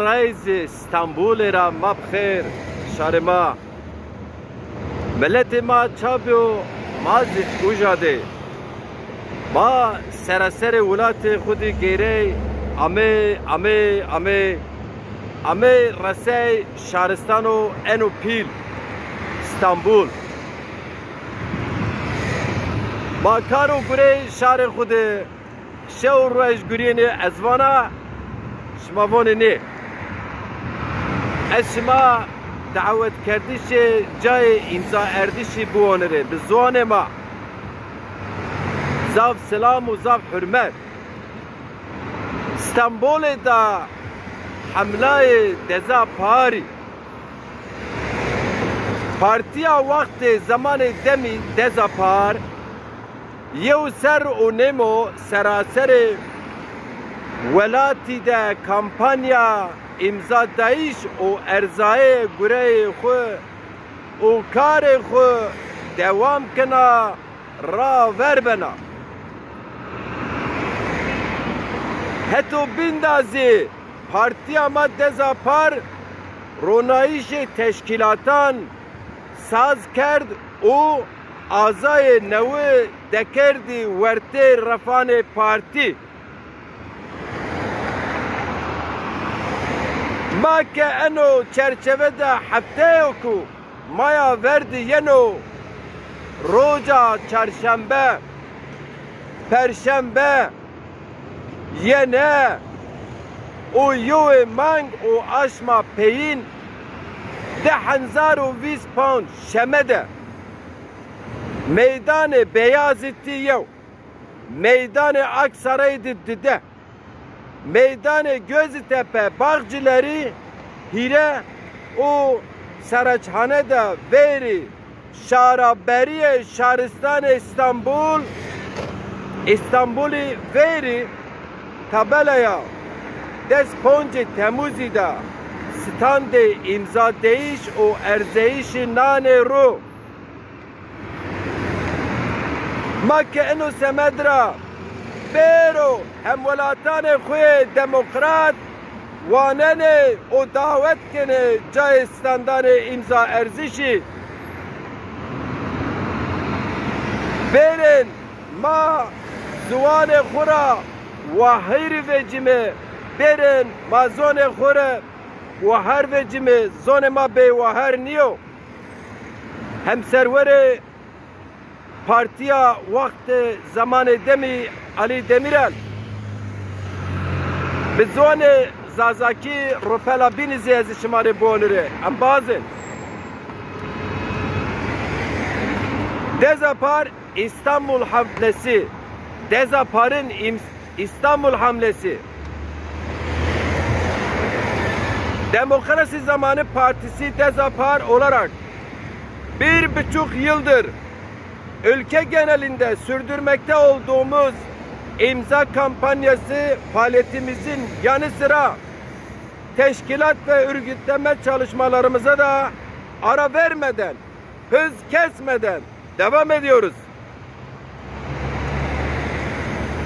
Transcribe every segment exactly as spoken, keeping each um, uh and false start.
Rayzê Stenbolê ra ma bi xêr, şarê ma. Miletê ma ça biyo, ma zî uca dê. Ma seraserê welatê xwu dî geyrey, amey, amey, amey, amey resey şaristano eno pîl, Stenbol. Ma kar û gurey şarê xwu de şew û ruej gurîyenê, ez vana, şima vonê nê. Ez şima dawetkerdişê cayê îmzaerdişî biwonirê, bi ziwanê ma. Zaf selam û zaf hurmet. Stenbolê de hemlayê Deza Parî. Partîya wextê zemanê demî Deza Par yew serr û nêm o seraserê welatî de kampanya îmzadayîş û erzayê gureyê xwu û karê xwu dewam kena, raver bena. Heto bîn de zî partîya ma Deza Par ronayîşê teşkîlatan saz kerd û azayê newi dekerdî wertê refanê partî. Ma ke eno çerçeve de hefteyo ku maya ver de yeno roca çarşembe, perşembe, yene û yewê mang û aşma peyîn di hezar û vîst pound şeme de meydanê Beyazîtî yew, meydanê Aksarayî de dide, meydanê Göztepe Bağcılarî hîre û Saraçhane de verî şaraberîyê şaristanê Îstanbul, Îstanbulî verî tabelaya des poncê Temuzî de standê îmzadeyîş û erzeyîşî nanê ro. Ma ke eno semed ra bêro hemwelatanê xwu yê demokrat wanenê û dawet kenê cayê standanê îmza erzişî. Bêrên ma ziwanê xwu ra wahîrî vecîme, bêrên ma zonê xwu ra wahar vecîme, zonê ma bêwahar nîyo. Hemserwerê partîya wextê zemanê demî Alî Demîrel bi ziwanê zazakî ropela bînî zî ez şima rê biwanirê. Embazên Deza Par Îstanbul Hamlesi, Deza Par'ın im- İstanbul Hamlesi. Demokrasi Zamanı Partisi Deza Par olarak bir buçuk yıldır ülke genelinde sürdürmekte olduğumuz imza kampanyası faaliyetimizin yanı sıra teşkilat ve örgütlenme çalışmalarımıza da ara vermeden, hız kesmeden devam ediyoruz.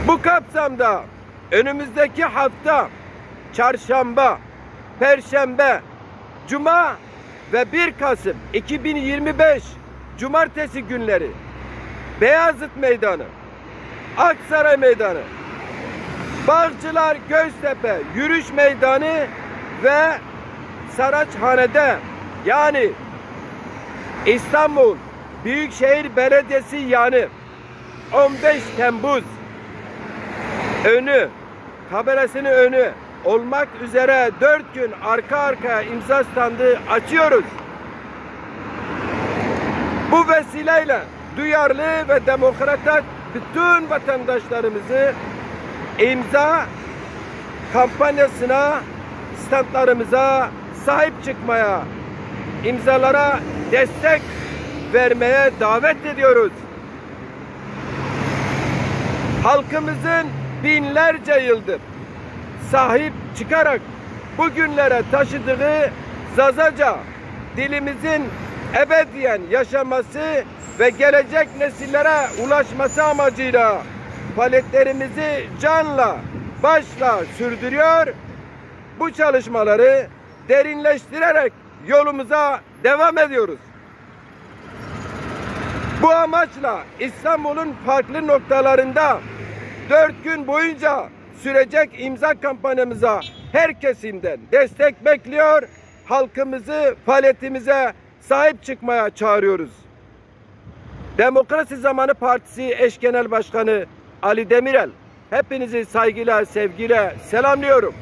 Bu kapsamda önümüzdeki hafta çarşamba, perşembe, cuma ve bir Kasım iki bin yirmi beş cumartesi günleri Beyazıt Meydanı, Aksaray Meydanı, Bağcılar Göztepe Yürüyüş Meydanı ve Saraçhane'de, yani İstanbul Büyükşehir Belediyesi yanı on beş Temmuz önü, tabelasının önü olmak üzere dört gün arka arkaya imza standı açıyoruz. Bu vesileyle duyarlı ve demokrat bütün vatandaşlarımızı imza kampanyasına, standlarımıza sahip çıkmaya, imzalara destek vermeye davet ediyoruz. Halkımızın binlerce yıldır sahip çıkarak bugünlere taşıdığı Zazaca dilimizin ebediyen yaşaması ve gelecek nesillere ulaşması amacıyla faaliyetlerimizi canla başla sürdürüyor. Bu çalışmaları derinleştirerek yolumuza devam ediyoruz. Bu amaçla İstanbul'un farklı noktalarında dört gün boyunca sürecek imza kampanyamıza her kesimden destek bekliyor, halkımızı faaliyetimize sahip çıkmaya çağırıyoruz. Demokrasi Zamanı Partisi Eş Genel Başkanı Ali Demirel, hepinizi saygıyla, sevgiyle selamlıyorum.